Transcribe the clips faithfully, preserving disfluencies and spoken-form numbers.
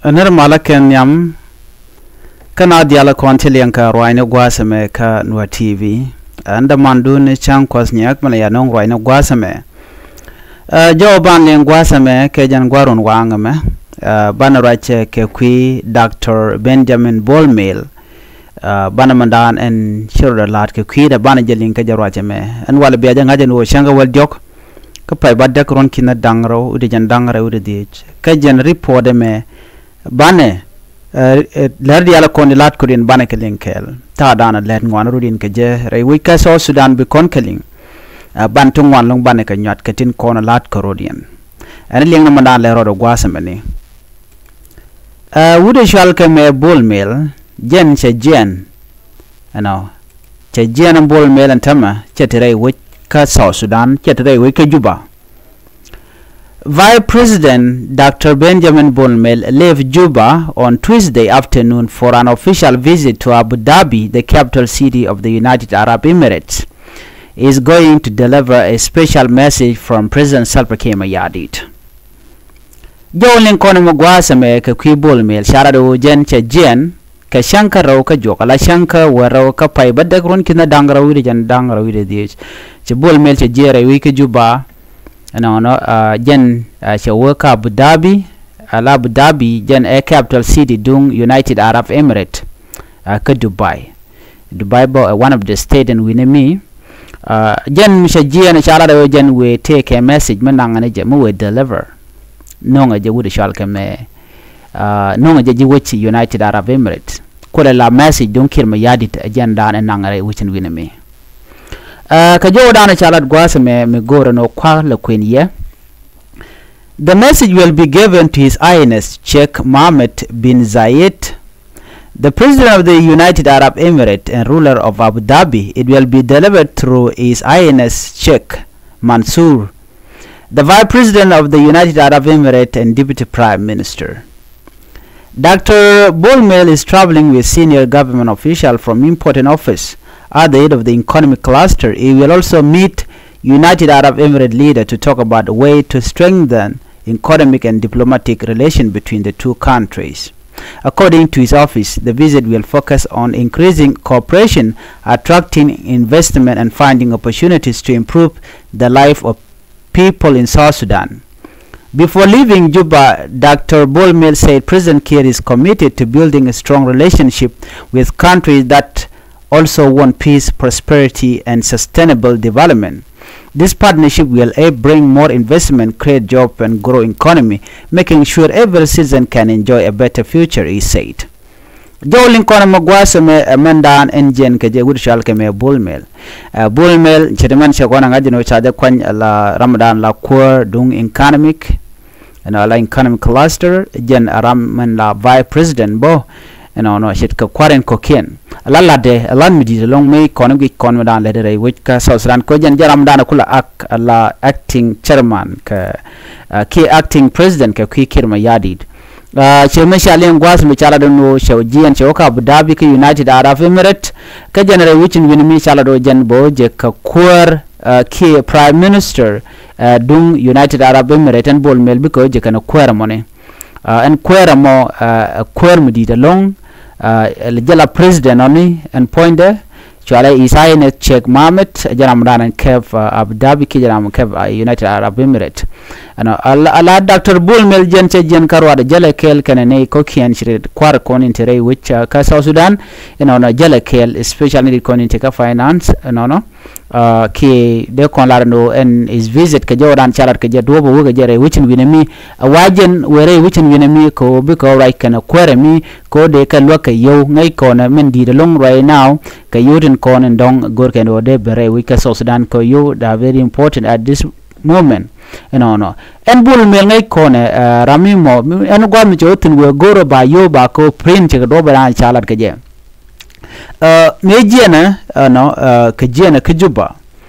Nir malä kɛn nhiam kä na dialä kɔn ti liɛŋ kä ruacni gua̱a̱th ɛmɛ kä Nuer T V. Ɛn dämandun ni cäŋ kuɔth nyiɛk mi la ya nöŋ ruacni gua̱a̱th ɛmɛ. Ɛ, jɔw ban liɛŋ gua̱a̱th ɛmɛ kɛ jɛn gua̱a̱r run waŋ ɛmɛ. Ɛ, banɛ ruac kɛ kui̱ Doctor Benjamin Bol Mel. Ɛ, banɛ mɛndan ɛn ci rɔ dee la̱a̱t kɛ kui̱dɛ banɛ jɛ liŋ kä jɛ ruac ɛmɛ. Ɛn walɛ bia jɛ ŋa̱c ɛn ɣöö cäŋ kɛ wäl diɔ̱k. Kä pay ba däk ruɔ̱n ki̱n da̱ŋ rɛw wi̱cdɛ jɛn da̱ŋ rɛw wi̱cdɛ dhiec. Kä jɛn report ɛmɛ banɛ, ɛ, ɛ, lär diaal kɔn di la̱t kɛ run banɛ kɛ liŋ kɛɛl. Ta̱a̱ da̱a̱n a lät ŋuan rut in kɛ jɛ rɛy wec kä South Sudan bi kɔn kɛ liŋ. Ɛ, ban ti ŋuan lo̱ŋ banɛ kɛ nyuat kɛ tin kɔn a la̱t kɛ run in. Ɛn liŋ ni mɛndan lär rɔɔdɛ gua̱a̱th ɛmɛni. Ɛ, wut ɛ cual kɛ mɛ Bol Mel, jɛn cɛ jiɛn. Ɛnɔ, cɛ jiɛn Bol Mel ɛn tämɛ, cɛ ti rɛy wec kä South Sudan, cɛ ti rɛy wec kä Juba. Vice President Doctor Benjamin Bol Mel left Juba on Tuesday afternoon for an official visit to Abu Dhabi, the capital city of the United Arab Emirates. He is going to deliver a special message from President Salva Kiir Mayardit. Jɔw liŋ kɔn mi gua̱a̱th ɛmɛ kɛ kui̱ Bol Mel, ca lat ɣöö jɛn cɛ jiɛn kɛ cäŋ kä rɛw kä juɔk, ala cäŋ kä wäl rɛw kä pay bädäk ruɔ̱n ki̱n da̱ŋ rɛw wi̱cdɛ jɛn da̱ŋ rɛw wi̱cdɛ dhiec. Cɛ Bol Mel cɛ jiɛn rɛy wec kä Juba. Ɛnɔnɔ, ɛ, jɛn, ɛ, cɛ wä kä Abu Dhabi, ala Abu Dhabi jɛn ɛ capital city duŋ United Arab Emirates, ɛ, kä Dubai. Dubai bä ɛ one of the state in wi̱ni mi. Ɛ, jɛn mi cɛ jiɛn ca lat ɣöö jɛn wëë tëëkɛ message mi naŋ ni jɛ mi wëë deliver. No̱ŋɛ jɛ wut ɛ cual kɛ mɛ, ɛ, no̱ŋɛ jɛ ji̱ wec United Arab Emirates. Kulɛ la message duŋ Kiir Mayardit ɛ jɛn da̱a̱n ɛ naŋ rɛy wec in wi̱ni mi. Ɛ, kɛ jɔw da̱a̱n ɛ ca lat gua̱a̱th ɛmɛ mi go̱o̱rɛ ni ɣöö kua̱r lɛ kuën yɛ. The message will be given to His Highness Sheikh Mohammed bin Zayed, the President of the United Arab Emirates and ruler of Abu Dhabi. It will be delivered through His Highness Sheikh Mansour, the Vice President of the United Arab Emirates and Deputy Prime Minister. Doctor Bol Mel is traveling with senior government official from important office at the head of the economic cluster. He will also meet United Arab Emirates leader to talk about a way to strengthen economic and diplomatic relation between the two countries. According to his office, the visit will focus on increasing cooperation, attracting investment, and finding opportunities to improve the life of people in South Sudan. Before leaving Juba, Doctor Bol Mel said President Kiir is committed to building a strong relationship with countries that also want peace, prosperity, and sustainable development. This partnership will help bring more investment, create jobs, and grow economy, making sure every citizen can enjoy a better future, he said. Jɔw liŋ kɔn mɛ gua̱a̱th ɛmɛ ɛ mɛndan ɛn jiɛn kɛ jɛ wut cual kɛ mɛ Bol Mel. Ɛ, Bol Mel cɛ ti mɛn cɛ kɔn ɛ ŋa̱c jɛ ni wä ca jɛ kuany ɛ la ramdan la kuäär duŋ economic. Ɛnɔ la economic cluster jɛn ɛ ram mɛn la vice president bä. Ɛnɔnɔ ce̱tkɛ kua̱r in kɔ̱kiɛn. Ɛ la latdɛ ɛ lat mi di̱i̱t ɛlɔ̱ŋ mëë kɔn guic kɔn mɛndan lät rɛy wec kä South Sudan kɛ jɛn jɛ ramdan ɛ kulɛ ak ɛ la acting chairman kɛ, ɛ, kiɛ acting president kɛ kui̱ Kiir Mayardit. Ɛ, cɛ mi ca liɛŋ gua̱a̱th mi ca lat ɛn ɣöö cɛ jiɛn cɛ wä kä Abu Dhabi kä United Arab Emirates. Kä jɛn rɛy wec in wi̱ni mi ca lat ɣöö jɛn bɛ wä jɛ kɛ kuäär, ɛ, kiɛ Prime Minister, ɛ, duŋ United Arab Emirates ɛn Bol Mel bikɛ wä jɛ kɛn kuäär ɛmɔni. Ɛ, ɛn kuäär ɛmɔ, ɛ, ɛ kuäär mi di̱i̱t ɛlɔ̱ŋ, ɛ, jɛ la president ɔni ɛn puɔ̱nydɛ. Cualɛ His Highness Sheikh Mohammed, jɛ ram dan ɛn kɛp, ɛ, Abu Dhabi kiɛ jɛ ram kɛp, ɛ, United Arab Emirates. Ɛnɔ, ala, ala Doctor Bol Mel jɛn cɛ jiɛn kä ruaadɛ jälɛ kɛɛl kɛnɛ nɛy kɔ̱kiɛn ci ri kua̱r kɔn in te rɛy wec, ɛ, kä South Sudan. Ɛnɔnɔ jälɛ kɛɛl, especially ni ri kɔn in te kä finance, ɛnɔnɔ. Ɛ, kiɛ dee kɔn lar ɛn ɣöö ɛn his visit kɛ jɔwdan ca lat kɛ jɛ duɔ̱ɔ̱p ɛ wek kɛ jɛ rɛy wec in wi̱nɛ mi. Ɛ wa jɛn wëë rɛy wec in wi̱nɛ mi kɛ ɣöö bikɛ ɣöö ruac kɛnɛ kuäärɛ mi kɛ ɣöö dee kɛ luäk kɛ yio̱w ŋäc kɔnɛ min di̱i̱t ɛlɔ̱ŋ right now. Kɛ yio̱w tin kɔn in dɔ̱ŋ go̱r kɛn ɣöö dee ben rɛy wec kä South Sudan kɛ yio̱w da very important at this moment. Ɛnɔnɔ ɛn Bol Mel ŋäc kɔnɛ, ɛ, ram mi mɔ ɛn gua̱a̱th mi cɛ wä thi̱n wëë go̱r ɛ ba yio̱w ba kɛ ɣöö print cɛ kɛ duɔ̱ɔ̱p ɛ raan ca lat kɛ jɛ. Ɛ, mëë jiɛnɛ, ɛ, nɔ, ɛ, kɛ jiɛnɛ kä Juba.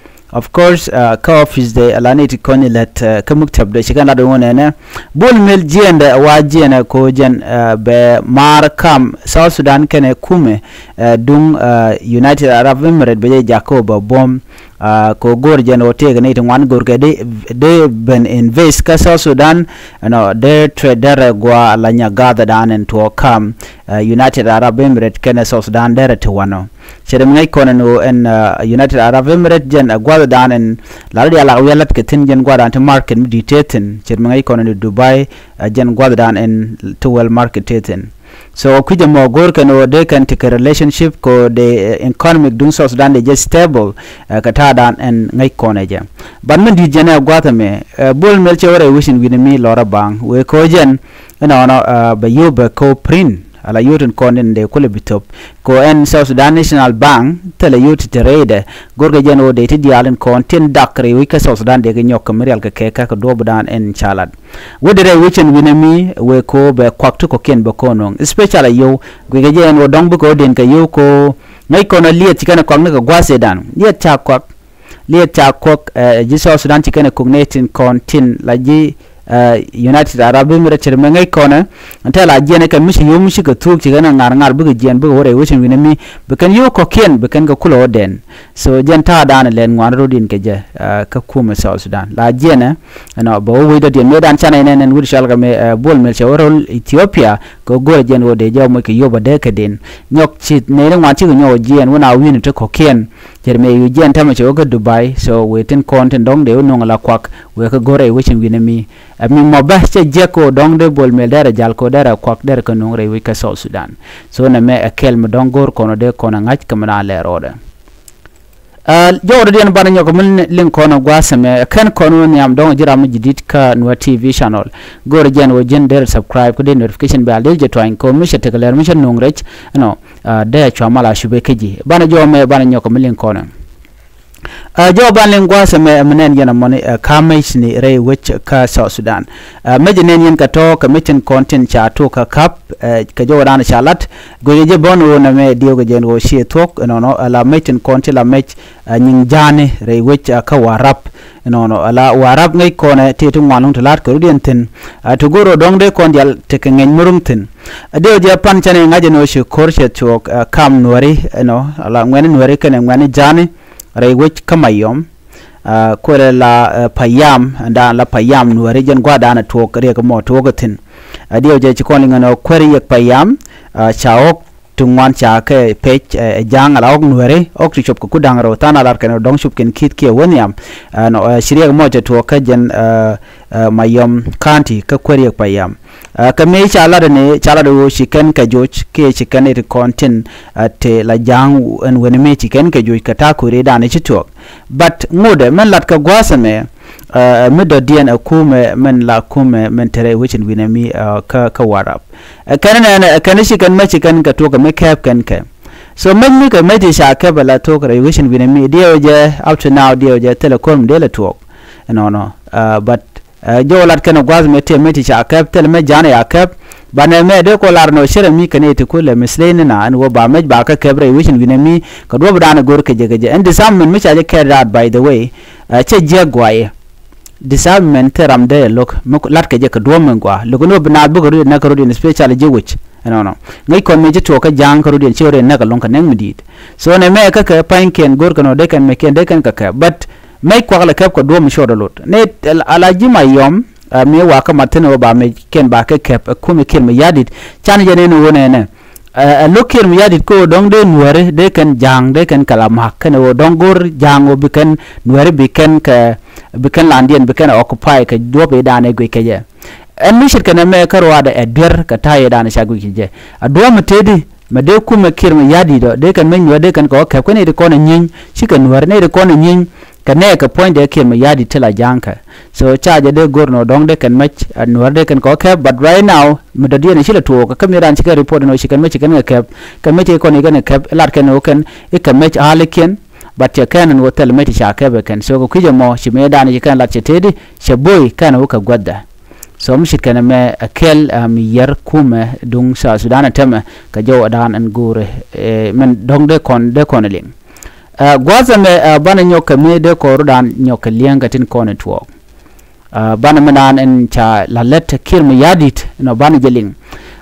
Of course, uh, kä office de ala ni ti kɔn ilɛt, uh, kä muktab de ci kɛn lat ŋun ɛnɛ. Bol Mel jiɛndɛ wa jiɛnɛ ko jɛn, uh, bɛ maar kam South Sudan kɛnɛ kumɛ, uh, duŋ, uh, United Arab Emirates bɛ jɛ jak ko bɛ buɔm, uh, ko go̱r jɛn o tëëk ni ti ŋuan go̱r kɛ de, de ben invest kä South Sudan, you know, de trade derɛ gua la nya gather dan in tuɔ kam, uh, United Arab Emirates kɛnɛ South Sudan derɛ ti wanɔ. Cɛ dɛ mi ŋäc kɔn ɛn ɣöö ɛn, uh, United Arab Emirates jɛn, uh, gua̱thdan ɛn la rɔ diaal lak wi̱i̱ lät kɛ thi̱n jɛn gua̱thdan ti market mi di̱i̱t tëë thi̱n. Cɛ dɛ mi ŋäc kɔn ɛn ɣöö Dubai, uh, jɛn gua̱thdan ɛn ti world market tëë thi̱n. So kui̱c ɛmɔ go̱o̱r kɛn ɣöö dee kɛn tekɛ relationship kɛ ɣöö dee, uh, economic duŋ South Sudan dee jɛ stable, uh, kɛ ta̱a̱dan ɛn ŋäc kɔn ɛ jɛ. But min di̱i̱t jɛn ɛ gua̱th ɛmɛ, uh, Bol Mel cɛ wä rɛy wecin wi̱n ɛmi lɔrä baŋ wëë kɛ ɣöö jɛn ɛnɔnɔ, uh, bɛ yio̱w bɛ kɛ ɣöö print. Ala yio̱w tin kɔn tin dee kulɛ bi thop. Kɛ ɣöö ɛn South Sudan National Bank thilɛ yio̱w ti te rɛydɛ. Go̱rkɛ jɛn ɣöö dee ti diaal in kɔn tin dak rɛy wec kä South Sudan dee kɛ nyɔk kɛ mi rial kɛ kɛ kä kɛ duɔ̱ɔ̱pdan ɛn ca lat. Wä di rɛy wecin wi̱n ɛmi wëë kɛ ɣöö bɛ kuak ti kɔ̱kiɛn bɛ kɔn nöŋ. Especially yio̱w guikɛ jɛn ɣöö dɔ̱ŋ bikɛ ɣöö den kɛ yio̱w kɛ ɣöö ŋäc kɔn ɛ liɛth ci kɛn ɛ kuak ni kɛ gua̱a̱th ëëdan. Liɛth ca kuak. Liɛth ca kuɔk, eh, ji̱ South Sudan ci kɛn ɛ kok nɛy tin kɔn tin la ji̱, eh, United Arab Emirates cɛ ri mɛ ŋäc kɔnɛ. Ɛn tɛ la jiɛn ɛ kɛ mi ci yom ci kɛ thuuk ci kɛn ɛ ŋa̱r ŋa̱r bikɛ jiɛn bikɛ wä rɛy wecin wi̱n ɛmi bi kɛn yio̱w kɔ̱kiɛn bi kɛn kɛ kulɛ wä dɛn. So jɛn ta̱a̱ da̱a̱n ɛ lɛn ŋuan rot in kɛ jɛ, eh, kä kumɛ South Sudan la jiɛn ɛ. Ɛnɔ bɛ wä wec dɔ̱diɛn mëë da̱a̱n canɛ nɛn ɛn wut cɔal kɛ mɛ, eh, Bol Mel cɛ wä rol Ethiopia kɛ go̱rɛ jɛn wä dee jɛ wä moc kɛ yio̱w bɛ dee kɛ den. Nyɔk ci nɛy ni ŋuan cikɛ nyɔk jiɛn wä na wi̱n ti kɔ̱kiɛn. Cɛ ri mëë yu jiɛn tämɛ cɛ wä kä Dubai, so wëë tin kɔn tin dɔ̱ŋ dee wä nöŋ ala kuak wëë kä go̱r rɛy wecin wi̱n ɛmi. Ɛ mi mɔ bä cɛ jiɛk kɛ ɣöö dɔ̱ŋ dee Bol Mel derɛ jal kɛ ɣöö derɛ kuak derɛ kɛ nöŋ rɛy wec kä South Sudan. So nɛmɛ ɛ kɛl mi dɔ̱ŋ go̱r kɔn ɣöö dee kɔn ɛ ŋa̱c kɛ mi na lɛr rɔɔdɛ. Ɛ jɔwdɛ diɛn banɛ nyɔk mi liŋ kɔn ɛ gua̱a̱th ɛmɛ ɛ kɛn kɔn wä nhiam dɔ̱ŋ ji̱ ram mi ji̱ di̱t kä Nuer T V channel. Go̱r jiɛn wä ji̱n derɛ subscribe kä dee notification bell dee jɛ tuany kɛ ɣöö mi cɛ tekɛ lɛr mi cɛ nöŋ rɛc ɛnɔ. Ɛ dee cua mal a cupɛ kä ji̱ banɛ jɔw mɛ banɛ nyɔk mi liŋ kɔnɛ. Ɛ jɔw banɛ liŋ gua̱a̱th ɛmɛ mi nɛn yɛn ɛmɔni ɛ ka̱ mec ni rɛy wec kä South Sudan. Ɛ mec nɛn yɛn kɛ tɔ̱ kɛ mec tin kɔn tin ca tok kä ka̱p, ɛ kɛ jɔw dan ca lat. Go̱o̱cɛ jɛ bɔn ɣöö nɛmɛ diɛw kɛ jɛn ɣöö ciɛ thuɔ̱k ɛnɔnɔ ɛ la mec tin kɔn ti la mec, ɛ nyiŋ ja̱a̱ni rɛy wec ɛ kä Warap. Ɛnɔnɔ ala Warap ŋäc kɔnɛ tëë ti ŋuan luŋ ti la̱t kɛ rut yɛn thi̱n. A ti go̱r ɔ dɔ̱ŋ dee kɔn dial tekɛ ŋäc mi ruŋ thi̱n. A diɛw jɛ pan canɛ ŋa̱c ɛn ɣöö ci ko̱r cɛ thuɔ̱k, ɛ kam Nuäri ɛnɔ ala ŋuɛ̈ni Nuäri kɛnɛ ŋuɛ̈ni ja̱a̱ni rɛy wec kä Mayɔm. A kuɛlɛ la, ɛ payam ɛndan la payam Nuäri jɛn gua̱a̱r da̱a̱n ɛ tuɔɔk riɛk ɛmɔ tuɔɔk ɛ thi̱n. A diɛw jɛ ci kɔn liŋ ɛn ɣöö kuäär yɛk payam, a ca ɣɔ̱k ti ŋuan ca kɛ pec, ɛ ja̱a̱ŋ ala ɣɔ̱k Nuäri ɣɔ̱k ti cop kɛ ku da̱ŋ rɛw tha̱a̱n a lar kɛn ɣöö dɔ̱ŋ cop kɛn ki̱th kiɛ wä nhiam. Ɛnɔ, ɛ ci riɛk ɛmɔ cɛ tuɔɔk kä jɛn, ɛ, ɛ Mayɔm County kä kuäär yɛk payam. Ɛ kɛ mëë ca lat ni ca lat ɣöö ci kɛn kɛ joc kiɛ ci kɛn it kɔn tin, ɛ te la ja̱a̱ŋ ɛn wen mëë ci kɛn kɛ joc kɛ ta̱a̱ ko̱ri da̱a̱n ci tuɔɔk. But ŋotdɛ mɛn lat kɛ gua̱a̱th ɛmɛ, ɛ mi dɔ̱diɛn ɛ kumɛ mɛn la kumɛ mɛn te rɛy wecin wi̱nɛ mi, ɛ kä, kä Warap. Ɛ kɛn nɛn ɛ kɛn ci kɛn mɛ ci kɛn kɛ tuɔɔk ɛ mi kɛɛp kɛn kɛ. So mɛc mi kɛ mɛc ti ca kɛp ɛ la tuɔɔk rɛy wecin wi̱nɛ mi diɛw jɛ up to now diɛw jɛ thilɛ ko̱r mi dee lɛ tuɔɔk. Ɛnɔnɔ, ɛ but Ɛ jɔw lat kɛn ɛ gua̱a̱th mɛ tëë mɛ ti ca kɛp thilɛ mɛ ja̱a̱n ɛ ya kɛp. Banɛ mɛ dee kɔ lar nɔ cärɛ mi kɛn ɛ ti kulɛ misley ni na ɛn wä ba mɛc ba kɛ kɛp rɛy wecin wi̱nɛ mi kɛ duɔ̱p dan ɛ go̱r kɛ jɛ kɛ jɛ ɛn disarmament mi ca jɛ carried out by the way. Ɛ cɛ jiɛk guayɛ. Disarmament thil ram dee ɛ lo̱k mi lat kɛ jɛ kɛ duɔ̱p mi gua lo̱k ni wä bi naath bikɛ rut in näk kɛ rut in special jɛ wec. Ɛnɔnɔ ŋäc kɔn mi ci tuɔɔk kä ja̱a̱ŋ kä rut in ci wä ri in näk ɛlɔ̱ŋ kɛ nɛk mi di̱i̱t. So nɛ mɛ kä kɛ pa̱nykiɛn go̱r kɛ nɔ dee kɛn mɛ kiɛn dee kɛn kɛ kɛp but Mec kuak lɛ kɛp kɛ duɔ̱ɔ̱p mi cuɔt ɛ lot ni ala ji̱ Mayɔm. Ɛ mi wakä mat thi̱n ɛ wä ba mec kɛn ba kɛ kɛp ɛ kumɛ Kiir Mayardit. Can jɛ nɛn ɛ wä nɛnɛ ɛ lo̱k Kiir Mayardit kä ɣöö dɔ̱ŋ dee Nuääri dee kɛn ja̱a̱ŋ dee kɛn kɛ la ma̱k kɛn ɛ ɣöö dɔ̱ŋ go̱r ja̱a̱ŋ ɣöö bi kɛn Nuääri bi kɛn kɛ bi kɛn landiɛn bi kɛn ɛ occupy kɛ duɔ̱ɔ̱p i̱ da̱a̱n ɛ guic kɛ jɛ. Ɛn mi ce̱tkɛ nɛmɛ kä ruaadɛ ɛ duer kɛ ta̱a̱ i̱ da̱a̱n ɛ ca guic kɛ jɛ. A duɔ̱ɔ̱p mi tëëdi mɛ dee kumɛ Kiir Mayardit ɔ dee kɛn mec Nuäär dee kɛn kɛ ɣä kɛp kä nɛy ti kɔn ɛ nyieeny cikɛ Nuäär nɛy ti kɔn ɛ nyieeny. Kɛ nɛɛkɛ puɔ̱nydɛ Kiir Mayardit ti la ja̱a̱ŋkɛ. So ca jɛ dee go̱r nɔ dɔ̱ŋ dee kɛn mec ɛ Nuäär dee kɛn kɛ ɣä kɛp but right now mi dɔ̱diɛn ɛ ci lɛ tuɔɔk kä mi raan ci kɛ report nɔ ci kɛn mec ci kɛn kɛ kɛp. Kɛ mec ci kɔn i̱ kɛn kɛ kɛp i̱ lat kɛn ɣöö kɛn i̱ kɛ mec a̱a̱likiɛn. But cɛ kɛn ɛn ɣöö thil mec ti ca kɛp ɛ kɛn so kɛ kui̱c ɛmɔ ci mëë daan ci kɛn lat cɛ tëëdi cɛ bo̱o̱y kɛn ɛ wä kɛ guäthdɛ. So mi ce̱tkɛ nɛmɛ ɛ kɛl ɛ mi yɛr kumɛ duŋ South Sudan ɛ tɛmɛ kɛ jɔw ɛ da̱a̱n ɛn go̱o̱rɛ. Ɛ mɛn dɔ̱ŋ dee kɔn dee kɔn ɛ liŋ. Ɛ, gua̱a̱th ɛmɛ, ɛ, banɛ nyɔk kɛ mi dee kɔn rɔ̱dan nyɔk kɛ li̱eŋ kɛ tin kɔn ɛ tuɔɔk. Ɛ, banɛ mi naan ɛn ca la lät Kiir Mayardit, you know, banɛ jɛ liŋ.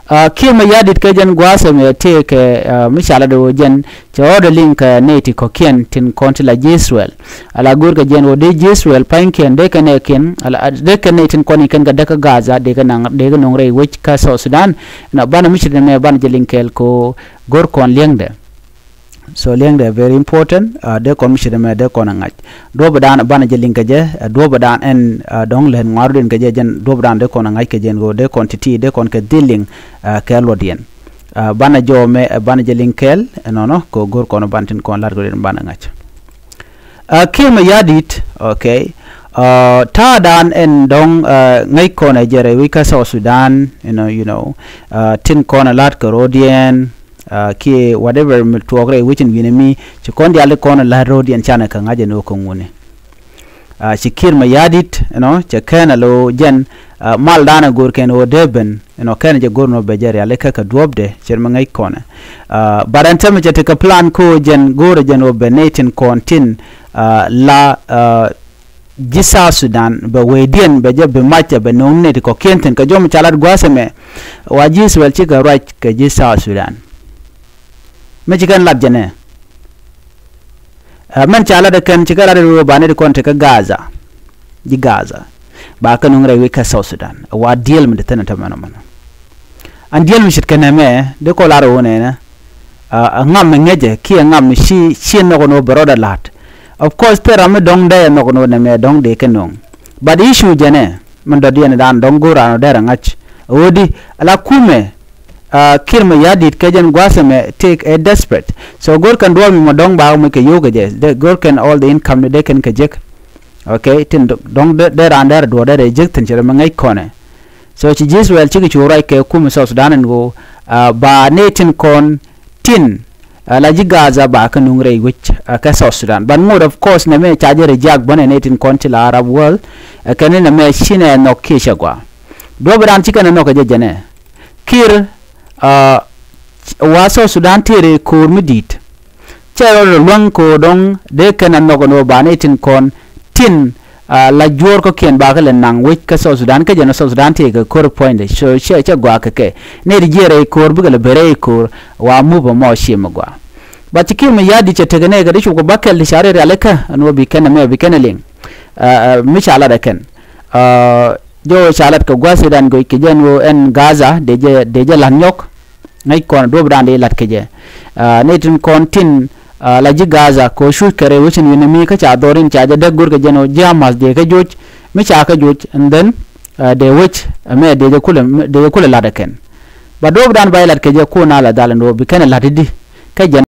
Ɛ, Kiir Mayardit kɛ jɛn gua̱a̱th ɛmɛ tëëkɛ, ɛ, mi ca la do̱ jɛn cɛ ɣɔ̱ɔ̱dɛ liŋ kɛ nɛy ti kɔ̱kiɛn tin kɔn ti la ji̱ Israel. Ala go̱o̱rkɛ jɛn ɣöö dee ji̱ Israel pa̱nykiɛn dee kɛ nɛɛkiɛn, ala, dee kɛ nɛy tin kɔn i̱ kɛn kɛ däk kä Gaza, dee kɛ naŋ, dee kɛ nöŋ rɛy wec kä South Sudan. You know, banɛ mi ci ti mɛ banɛ jɛ liŋ kɛɛl kɛ ɣöö go̱r kɔn li̱eŋdɛ. So li̱eŋdɛ very important, ɛ, dee kɔn mi ce̱t ɛmɛ dee kɔn ɛ ŋa̱c. Duɔ̱ɔ̱pdan banɛ jɛ liŋ kɛ jɛ, ɛ, duɔ̱ɔ̱pdan ɛn, ɛ, dɔ̱ŋ lät ŋuarudiɛn kɛ jɛ jɛn duɔ̱ɔ̱pdan dee kɔn ɛ ŋa̱c kɛ jɛn ɣöö dee kɔn ti̱ti̱ dee kɔn kɛ dhil liŋ, ɛ, kɛ luɔtdiɛn. Ɛ, banɛ jɔɔmɛ, ɛ, banɛ jɛ liŋ kɛɛl, ɛ, ɛnɔnɔ, kɛ ɣöö go̱r kɔn banɛ tin kɔn la̱t kɛ rɔ̱diɛn banɛ ŋa̱c. Ɛ, Kiir Mayardit, okay. Ɛ, ta̱a̱dan ɛn dɔ̱ŋ, ɛ, ŋäc kɔn ɛ jɛ rɛy wec kä South Sudan, you know, you know, ɛ, tin kɔn ɛ la̱t kɛ rɔ̱diɛn, ɛ, kiɛ whatever mi tuɔɔk rɛy wec in wi̱nɛ mi ci kɔn diaal ti kɔn ɛ la̱t rɔ̱diɛn canɛ kɛ ŋa̱c ɛn ɣöö kɛ ŋuni. Ɛ, ci Kiir Mayardit, you know, cɛ kɛn ɛ lo̱ jɛn, ɛ, maldan ɛ go̱o̱r kɛn ɣöö dee ben, you know, kɛn ɛ jɛ go̱o̱r ni ɣöö bɛ jɛ rialikä kɛ duɔ̱ɔ̱pdɛ ce̱t mi ŋäc kɔn ɛ. Ɛ, but ɛn täämɛ cɛ tekɛ plan kɛ ɣöö jɛn go̱o̱rɛ jɛn ɣöö bɛ nɛy tin kɔn tin, ɛ, la, ɛ, ji̱ South Sudan bɛ wecdiɛn bɛ jɛ bi mac ɛ bɛ no̱o̱ŋ nɛy ti kɔ̱kiɛn thi̱n kɛ jɔm ca lat gua̱a̱th ɛmɛ. Wa ji̱ Israel cikɛ ruac kɛ ji̱ South Sudan. Mi ci kɛn lat jɛnɛ. Ɛ, mɛn ca lat ɛ kɛn ci kɛ lat ɛ ɣöö ba nɛy ti kɔn ti kä Gaza. Ji̱ Gaza. Ba kɛ no̱o̱ŋ rɛy wec kä South Sudan. Wa diɛl mi ti thi̱n ɛ täämɛ nɔmɔnɔ. An diɛl mi ce̱tkɛ nɛmɛ dee kɔ lar ɣöö nɛnɛ, ɛ, ɛ ŋam mi ŋäcɛ kiɛ ŋam mi ci, ci nhɔk ɛn ɣöö bɛ rɔɔdɛ la̱t. Of course thil ram mi dɔ̱ŋ dee ɛ nhɔk ɛn ɣöö nɛmɛ dɔ̱ŋ dee kɛ nööŋ. But issue jɛnɛ min dɔ̱diɛn dan dɔ̱ŋ go̱o̱r raan ɣöö derɛ ŋa̱c. Ɣöö di ala kumɛ, ɛ, Kiir Mayardit kɛ jɛn gua̱a̱th ɛmɛ tëëkɛ desperate. So go̱o̱r kɛn duɔ̱ɔ̱p mi mɔ dɔ̱ŋ ba mi kɛ yio̱w kɛ jɛ. Dee go̱o̱r kɛn all the income ni dee kɛn kɛ jek. Okay, tin dɔ̱ŋ dee, dee raan derɛ duɔ̱ɔ̱r derɛ jek thi̱n ce̱t mi ŋäc kɔn ɛ. So ci ji̱ Israel cikɛ cu ruac kɛ kumɛ South Sudan ɛn ɣöö, ɛ, ba nɛy tin kɔn tin, ɛ, la ji̱ Gaza ba kɛ nuŋ rɛy wec, ɛ, kɛ South Sudan. But ŋot of course nɛmɛ ca jɛ reject bä nɛ nɛy tin kɔn ti la Arab world, ɛ, kɛn ni nɛmɛ ci nɛ nhɔk kiɛ cɛ gɔaa. Duɔ̱ɔ̱pdan ci kɛn ɛ nhɔk kɛ jɛ jɛnɛ. Kiir, ɛ, wa South Sudan tëë rɛy ko̱o̱r mi di̱i̱t. Cɛ rɔ rɔ luäŋ kɛ ɣöö dɔ̱ŋ dee kɛn a nhɔk ɛn ɣöö ba nɛy tin kɔn tin, ɛ, la juɔ̱ɔ̱r kɔ̱kiɛn ba kɛ lɛ naŋ wec kä South Sudan kä jɛn ɛ South Sudan tëëkɛ ko̱r puɔ̱nydɛ. So cɛ, cɛ gɔaa kɛ kɛ. Nɛy ti jiɛɛr rɛy ko̱r bikɛ lɛ ben rɛy ko̱r wa mup ɛmɔ ciɛ mi gɔaa. But ci Kiir Mayardit cɛ tekɛ nɛy kɛ di cukɛ bäkɛl ti ca rialikä ɛn ɣöö bi kɛn ɛmɛ bi kɛn ɛ liŋ. Ɛ, ɛ, mi ca lat ɛ kɛn. Ɛ, jɔw ca lat kɛ gua̱a̱th i̱ dan go̱o̱c kɛ jɛ ɛn ɣöö ɛn Gaza dee jɛ, dee jɛ la̱t nyɔk. Ŋäc kɔn duɔ̱ɔ̱pdan dee la̱t kɛ jɛ. Ɛ, nɛy tin kɔn tin, ɛ, la ji̱ Gaza kɛ ɣöö cuc kɛ rɛy wec in wi̱n mi kä ca dhɔr in ca jɛ däk go̱o̱r kɛ jɛ ɛn ɣöö ji̱ Hamas dee kɛ joc. Mi ca kɛ joc and then, ɛ, dee wec ɛmɛ dee jɛ kulɛ, dee jɛ kulɛ la̱t ɛ kɛn. But duɔ̱ɔ̱pdan ba jɛ la̱t kɛ jɛ kun a la dhal ɛn ɣöö bi kɛn ɛ la̱t i̱di. Kä jɛn